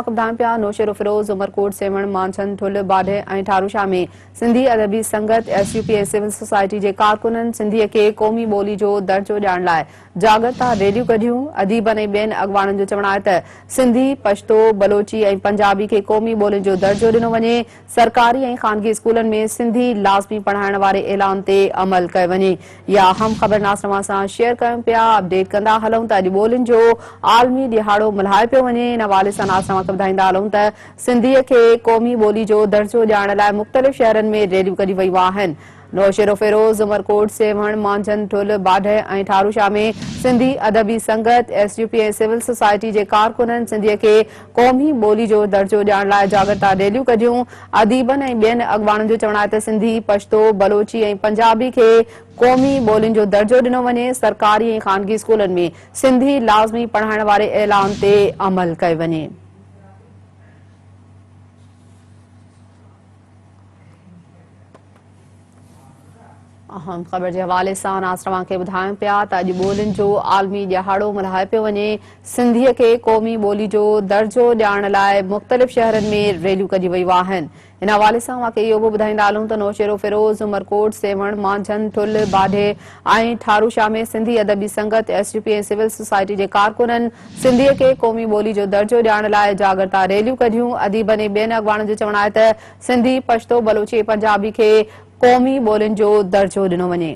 ٻڌايون پيا، نوشهروفيروز، عمرڪوٽ، سيوهڻ، مانجهند، ٺل، باڊهه ۽ ٺاروشاه ۾ سنڌي ادبي سنگت، S U P ۽ civil society جي ڪارڪنن سنڌيء کي قومي ٻولي جو درجو ڏيارڻ لاء جاڳرتا ريليون ڪڍيون. اديبن ۽ ٻين اڳواڻن جو چوڻ آهي ته سنڌي، پشتو، بلوچي ۽ پنجابي کي قومي ٻولين جو درجو ڏنو وڃي، سرڪاري ۽ خانگي اسڪولن ۾ سنڌي لازمي پڙهائڻ واري اعلان تي عمل ڪيو وڃي. اها اهم خبر ناصر اوهان سان شيئر ڪيون پيا، اپڊيٽ ڪندا هلون ته اڄ ٻولين جو عالمي ڏهاڙو ملهايو پيو وڃي، ان حوالي سان ناصر اوهان کي ٻڌائيندا هلون ته سنڌيء کي قومي ٻولي جو درجو ڏيارڻ لاء مختلف شهرن ۾ ريليون ڪڍيون ويون آهن. نوشهروفيروز، عمرڪوٽ، سيوهڻ، مانجهند، ٺل، باڊهه ۽ ٺاروشاه ۾ سنڌي ادبي سنگت، S U P ۽ civil society جي ڪارڪنن سنڌيء کي قومي ٻولي جو درجو ڏيارڻ لاء جاڳرتا ريليون ڪڍيون. اديبن ۽ ٻين اڳواڻن جو چوڻ آهي ته سنڌي، پشتو، بلوچي ۽ پنجابي کي قومي ٻولين جو درجو ڏنو وڃي، سرڪاري ۽ خانگي اسڪولن ۾ سنڌي لازمي پڙهائڻ واري اعلان تي عمل ڪيو وڃي. اهم خبر جي حوالي سان ناصر اوهان کي ٻڌايون پيا ته اڄ ٻولين جو عالمي ڏهاڙو ملهايو پيو وڃي، سنڌيء کي قومي ٻولي جو درجو ڏيارڻ لاء مختلف شهرن ۾ ريليون ڪڍيون ويون آهن. ان حوالي سان اوهان کي اهو به ٻڌائيندا هلون ته نوشهروفيروز، عمرڪوٽ، سيوهڻ، مانجهند، ٺل، باڊهه ۽ ٺاروشاه ۾ سنڌي ادبي سنگت، S U P ۽ civil society جي ڪارڪنن سنڌيء کي قومي ٻولي جو درجو ڏيارڻ لاء جاڳرتا ريليون ڪڍيون. اديبن ۽ ٻين اڳواڻن جو چوڻ آهي ته سنڌي، پشتو، بلوچي ۽ پنجابي کي قومي ٻولين جو درجو ڏنو وڃي.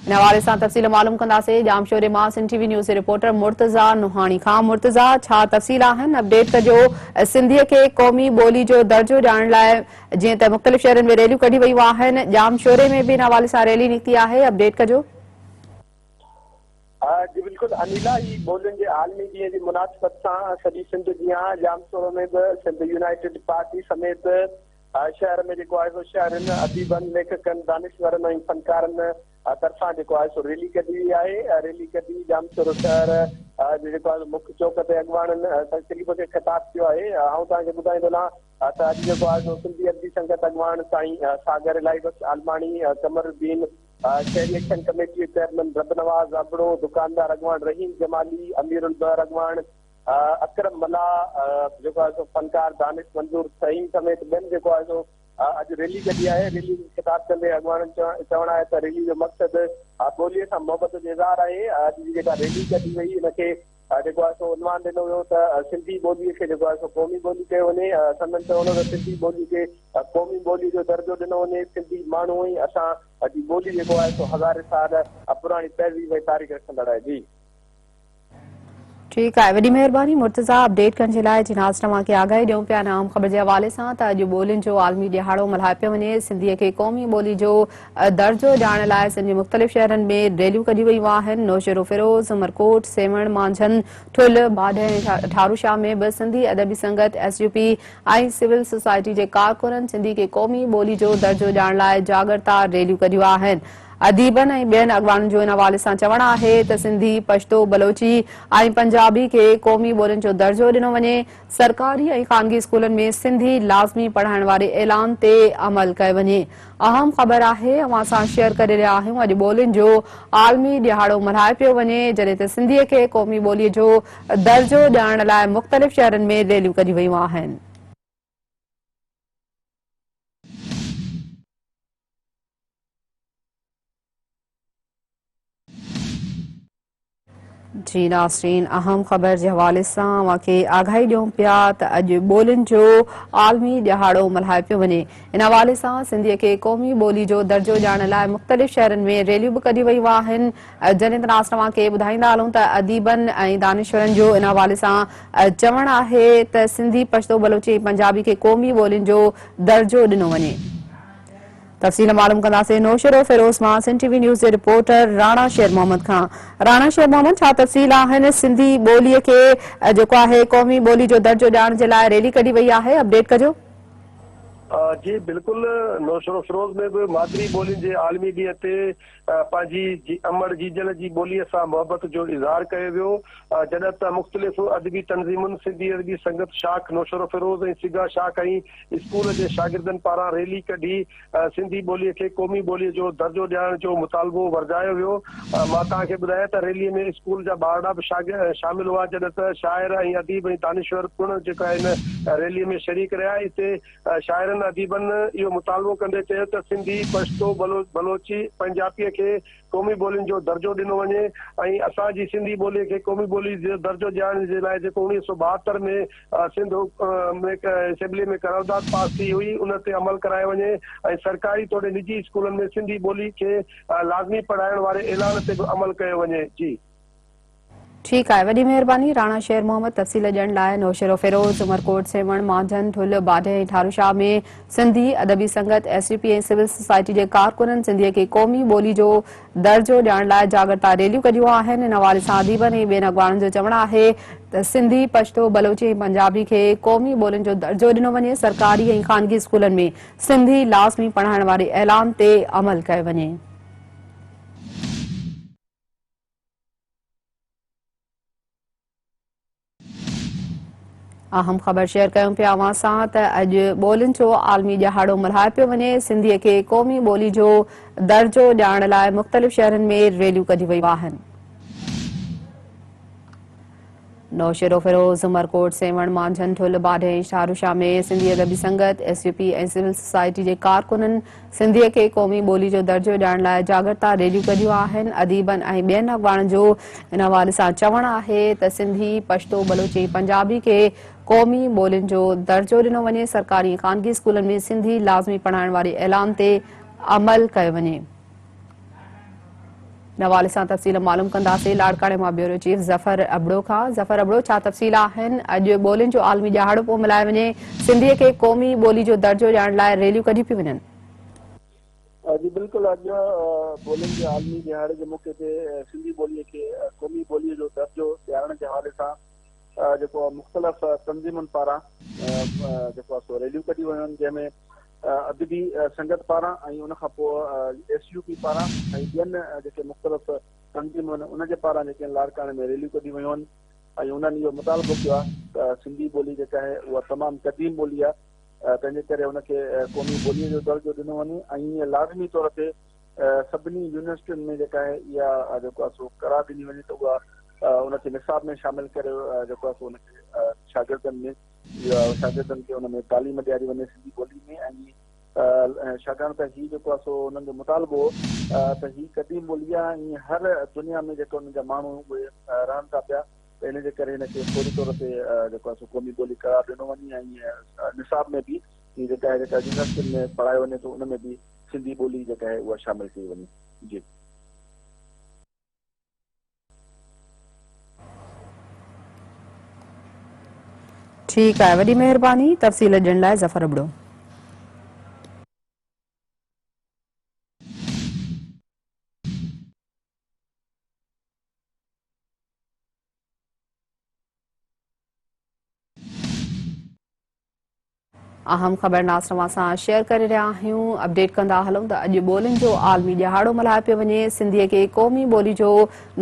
ان حوالي سان تفصيل معلوم ڪنداسين ڄامشوري مان سنڌ ٽي وي نيوز جي رپورٽر مرتضيٰ نوحاڻي کان. مرتضيٰ ڇا تفصيل آهن اپڊيٽ ڪجو سنڌي کي قومي ٻولي جو درجو ڏيارڻ لاء جيئن ته مختلف شهرن ۾ ريليون ڪڍي ويون آهن ڄامشوري ۾ به ان حوالي سان ريلي نڪتي آهي اپڊيٽ ڪجو. جي بلڪل انيلا هي ٻولين جي عالمي ڏينهن جي مناسبت سان سڄي سنڌ جيان ڄامشورو ۾ به سنڌ يونائيٽيڊ پارٽي سميت شهر ۾ جيڪو آهي سو شهرين، اديبن، ليکڪن، دانشورن ۽ فنڪارن طرفان جيڪو آهي سو ريلي ڪڍي وئي آهي ريلي ڪڍي ڄامشورو شهر جي جيڪو آهي سو مک چوڪ تي اڳواڻن تقريب کي خطاب ڪيو آهي آئون توهان کي ٻڌائيندو هلان ته اڄ جيڪو آهي سو سنڌي ادبي سنگت اڳواڻ سائين ساگر الاهي بخش عالماڻي، قمر الدين، شهري ايڪشن ڪميٽي جو چيئرمين ربنواز ابڙو، دڪاندار اڳواڻ رحيم جمالي، امير البحر اڳواڻ اڪرم ملاح، جيڪو آهي سو فنڪار دانش منظور فهيم سميت ٻين جيڪو آهي سو اڄ ريلي ڪڍي آهي، ريلي کي خطاب ڪندي اڳواڻن چوڻ آهي ته ريلي جو مقصد ٻولي سان محبت جو اظهار آهي، اڄ جي جيڪا ريلي ڪڍي وئي ان کي جيڪو آهي سو عنوان ڏنو ويو ته سنڌي ٻولي کي جيڪو آهي سو قومي ٻولي ڪيو وڃي، سندن چوڻ هو ته سنڌي ٻولي کي قومي ٻولي جو درجو ڏنو وڃي، سنڌي ماڻهو ۽ اسان جي ٻولي جيڪو آهي سو هزارين سال پراڻي تهذيب ۽ تاريخ رکندڙ آهي. جي. ٺيڪ آهي وڏي مهرباني مرتضيٰ اپڊيٽ ڪرڻ جي لاء جي ناظرين اوهان کي آگاهي ڏيون پيا عام خبر جي حوالي سان ته اڄ ٻولين جو عالمي ڏهاڙو ملهايو پيو وڃي سنڌي کي قومي ٻولي جو درجو ڏيارڻ لاء سنڌ جي مختلف شهرن ۾ ريليون ڪڍيون ويون آهن نوشهروفيروز، عمرڪوٽ، سيوهڻ، مانجهند، ٺل، باڊهه ۽ ٺاروشاه ۾ به سنڌي ادبي سنگت، S U P ۽ civil society جي ڪارڪنن سنڌي کي قومي ٻولي جو درجو ڏيارڻ لاء جاڳرتا ريليون ڪڍيون آهن. اديبن ۽ ٻين اڳواڻن جو ان حوالي سان چوڻ آهي ته سنڌي، پشتو، بلوچي ۽ پنجابي کي قومي ٻولين جو درجو ڏنو وڃي، سرڪاري ۽ خانگي اسڪولن ۾ سنڌي لازمي پڙهائڻ واري اعلان تي عمل ڪيو وڃي. اهم خبر آهي اوهان سان شيئر ڪري رهيا آهيون اڄ ٻولين جو عالمي ڏهاڙو ملهايو پيو وڃي جڏهن ته سنڌي کي قومي ٻولي جو درجو ڏيارڻ لاء مختلف شهرن ۾ ريليون ڪڍيون ويون آهن. جي ناظرين اهم خبر جي حوالي سان اوهان کي آگاهي ڏيون پيا ته اڄ ٻولين جو عالمي ڏهاڙو ملهايو پيو وڃي ان حوالي سان سنڌي کي قومي ٻولي جو درجو ڏيارڻ لاء مختلف شهرن ۾ ريليون به ڪڍيون ويون آهن جڏهن ته ناظرين اوهان کي ٻڌائيندا هلون ته اديبن ۽ دانشورن جو ان حوالي سان چوڻ آهي ته سنڌي پشتو بلوچي ۽ پنجابي کي قومي ٻولين جو درجو ڏنو وڃي. تفصيل معلوم ڪنداسين نوشهروفيروز مان سنڌ ٽي وي نيوز جي رپورٽر راڻا شير محمد کان. راڻا شير محمد ڇا تفصيل آهن سنڌي ٻولي کي جيڪو آهي قومي ٻولي جو درجو ڏيارڻ جي لاء ريلي ڪڍي وئي آهي اپڊيٽ ڪجو. جي بلڪل نوشهروفيروز ۾ به مادري ٻولين جي عالمي ڏينهن تي پنهنجي امڙ جيجل جي ٻوليء سان محبت جو اظهار ڪيو ويو جڏهن ته مختلف ادبي تنظيمن سنڌي ادبي سنگت شاخ نوشهروفيروز ۽ سگا شاخ ۽ اسڪول جي شاگردن پاران ريلي ڪڍي سنڌي ٻوليء کي قومي ٻوليء جو درجو ڏيارڻ جو مطالبو ورجايو ويو. مان توهان کي ٻڌايان ته ريليء ۾ اسڪول جا ٻارڙا به شامل هئا، جڏهن ته شاعر ۽ اديب ۽ دانشور پڻ جيڪا ان ريليء ۾ شريڪ رهيا. اتي شاعرن اديبن اهو مطالبو ڪندي چيو ته سنڌي، پشتو، بلوچي، پنجاپيء کي قومي ٻولين جو درجو ڏنو وڃي ۽ اسان جي سنڌي ٻوليء کي قومي ٻولي جو درجو ڏيارڻ جي لاء جيڪو 1972 ۾ سنڌ ۾ اسيمبليء ۾ قرارداد پاس ٿي هئي ان تي عمل ڪرايو وڃي ۽ سرڪاري توڙي نجي اسڪولن ۾ سنڌي ٻولي کي لازمي پڙهائڻ واري اعلان تي به عمل ڪيو وڃي. جي. ٺيڪ آهي وڏي مهرباني راڻا شير محمد تفصيل ڏيڻ لاء نوشهروفيروز، عمرڪوٽ، سيوهڻ، مانجهند، ٺل، باڊهه ۽ ٺاروشاهه ۾ سنڌي ادبي سنگت، S U P ۽ civil society جي ڪارڪنن سنڌيء کي قومي ٻولي جو درجو ڏيڻ لاء جاڳرتا ريليون ڪڍيون آهن. ان حوالي سان اديبن ۽ ٻين اڳواڻن جو چوڻ آهي ته سنڌي، پشتو، بلوچي ۽ پنجابي کي قومي ٻولين جو درجو ڏنو وڃي، سرڪاري ۽ خانگي اسڪولن ۾ سنڌي لازمي پڙهائڻ واري اعلان تي عمل ڪيو وڃي. اهم خبر شيئر ڪيون پيا اوهان سان ته اڄ ٻولين جو عالمي ڏهاڙو ملهايو پيو وڃي سنڌي کي قومي ٻولي جو درجو ڏيارڻ لاء مختلف شهرن ۾ ريليون ڪڍيون ويون آهن. نوشهروفيروز، عمرڪوٽ، سيوهڻ، مانجهند، ٺل، باڊهه ۽ شاهروشاهه ۾ سنڌي ادبي سنگت، S U P ۽ civil society جي ڪارڪنن سنڌيء کي قومي ٻولي جو درجو ڏيارڻ لاء جاڳرتا ريليون ڪڍيون آهن. اديبن ۽ ٻين اڳواڻن جو ان حوالي سان چوڻ آهي ته سنڌي، پشتو، بلوچي ۽ پنجابي کي قومي ٻولين جو درجو ڏنو وڃي، سرڪاري ۽ خانگي اسڪولن ۾ سنڌي لازمي پڙهائڻ واري اعلان تي عمل ڪيو وڃي. ان حوالي سان تفصيل معلوم ڪنداسين لاڙڪاڻي مان بيورو چيف ظفر ابڙو کان. ظفر ابڙو ڇا تفصيل آهن؟ اڄ ٻولين جو عالمي ڏهاڙو پيو ملهايو وڃي، سنڌي کي قومي ٻولي جو درجو ڏيارڻ لاء ريليون ڪڍيون پيون وڃن. جي بلڪل اڄ ٻولين جي عالمي ڏهاڙي جي موقعي تي سنڌي ٻولي کي قومي ٻولي جو درجو ڏيارڻ جي حوالي سان جيڪو مختلف تنظيمن پاران جيڪو آهي سو ريليون ڪڍيون ويون آهن جنهن ۾ ادبي سنگت پاران ۽ ان کان پوء ايس يو پي پاران ۽ ٻين جيڪي مختلف تنظيمون آهن ان جي پاران جيڪي لاڙڪاڻي ۾ ريليون ڪڍيون ويون آهن ۽ انهن اهو مطالبو ڪيو آهي ته سنڌي ٻولي جيڪا آهي اها تمام قديم ٻولي آهي تنهن جي ڪري ان کي قومي ٻولي جو درجو ڏنو وڃي ۽ لازمي طور تي سڀني يونيورسٽين ۾ جيڪا آهي اها جيڪو آهي سو قرار ڏني وڃي ته اها ان کي نصاب ۾ شامل ڪري جيڪو آهي سو ان کي شاگردن ۾ شاگردن کي ان ۾ تعليم ڏياري وڃي سنڌي ٻولي ۾ ۽ ڇاڪاڻ ته هي جيڪو آهي سو انهن جو مطالبو هو ته هي قديم ٻولي آهي ۽ هر دنيا ۾ جيڪو انهن جا ماڻهو اهي رهن ٿا پيا ته ان جي ڪري هن کي فوري طور تي جيڪو آهي سو قومي ٻولي قرار ڏنو وڃي ۽ نصاب ۾ به هي جيڪا آهي جيڪا يونيورسٽين ۾ پڙهايو وڃي ٿو ان ۾ به سنڌي ٻولي جيڪا آهي اها شامل ڪئي وڃي جي. ٺيڪ آهي وڏي مهرباني تفصيل ڏيڻ لاء ظفر ابڙو. اهم خبر ناصر اوهان سان شيئر ڪري رهيا آهيون اپڊيٽ ڪندا هلون ته اڄ ٻولين جو عالمي ڏهاڙو ملهايو پيو وڃي سنڌي کي قومي ٻولي جو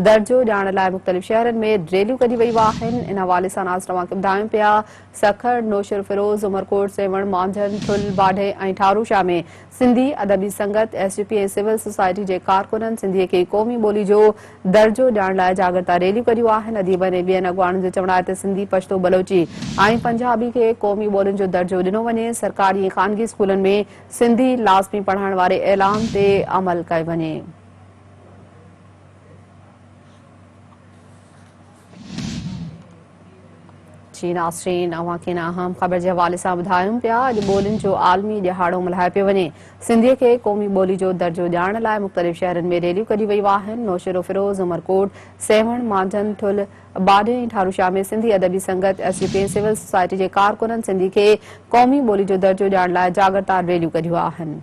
درجو ڏيارڻ لاء مختلف شهرن ۾ ريليون ڪڍي ويون آهن ان حوالي سان ناصر اوهان کي ٻڌايون پيا سکر نوشهروفيروز عمرڪوٽ سيوهڻ مانجهند ٺل باڊهه ۽ ٺاروشاه ۾ سنڌي ادبي سنگت، S U P ۽ civil society جي ڪارڪنن سنڌيء کي قومي ٻولي جو درجو ڏيارڻ لاء جاڳرتا ريليون ڪڍيون آهن. اديبن ۽ ٻين اڳواڻن جو چوڻ آهي ته سنڌي، پشتو، بلوچي ۽ پنجابي کي قومي ٻولين جو درجو ڏنو وڃي، سرڪاري ۽ خانگي اسڪولن ۾ سنڌي لازمي پڙهائڻ واري اعلان تي عمل ڪيو وڃي. جي ناظرين اوهان کي هن اهم خبر جي حوالي سان ٻڌايون پيا اڄ ٻولين جو عالمي ڏهاڙو ملهايو پيو وڃي سنڌي کي قومي ٻولي جو درجو ڏيارڻ لاء مختلف شهرن ۾ ريليون ڪڍيون ويون آهن نوشهروفيروز عمرڪوٽ سيوهڻ مانجهند ٺل باڊهه ۽ ٺاروشاه ۾ سنڌي ادبي سنگت S U P ۽ civil society جي ڪارڪنن سنڌي کي قومي ٻولي جو درجو ڏيارڻ لاء جاڳرتا ريليون ڪڍيون آهن.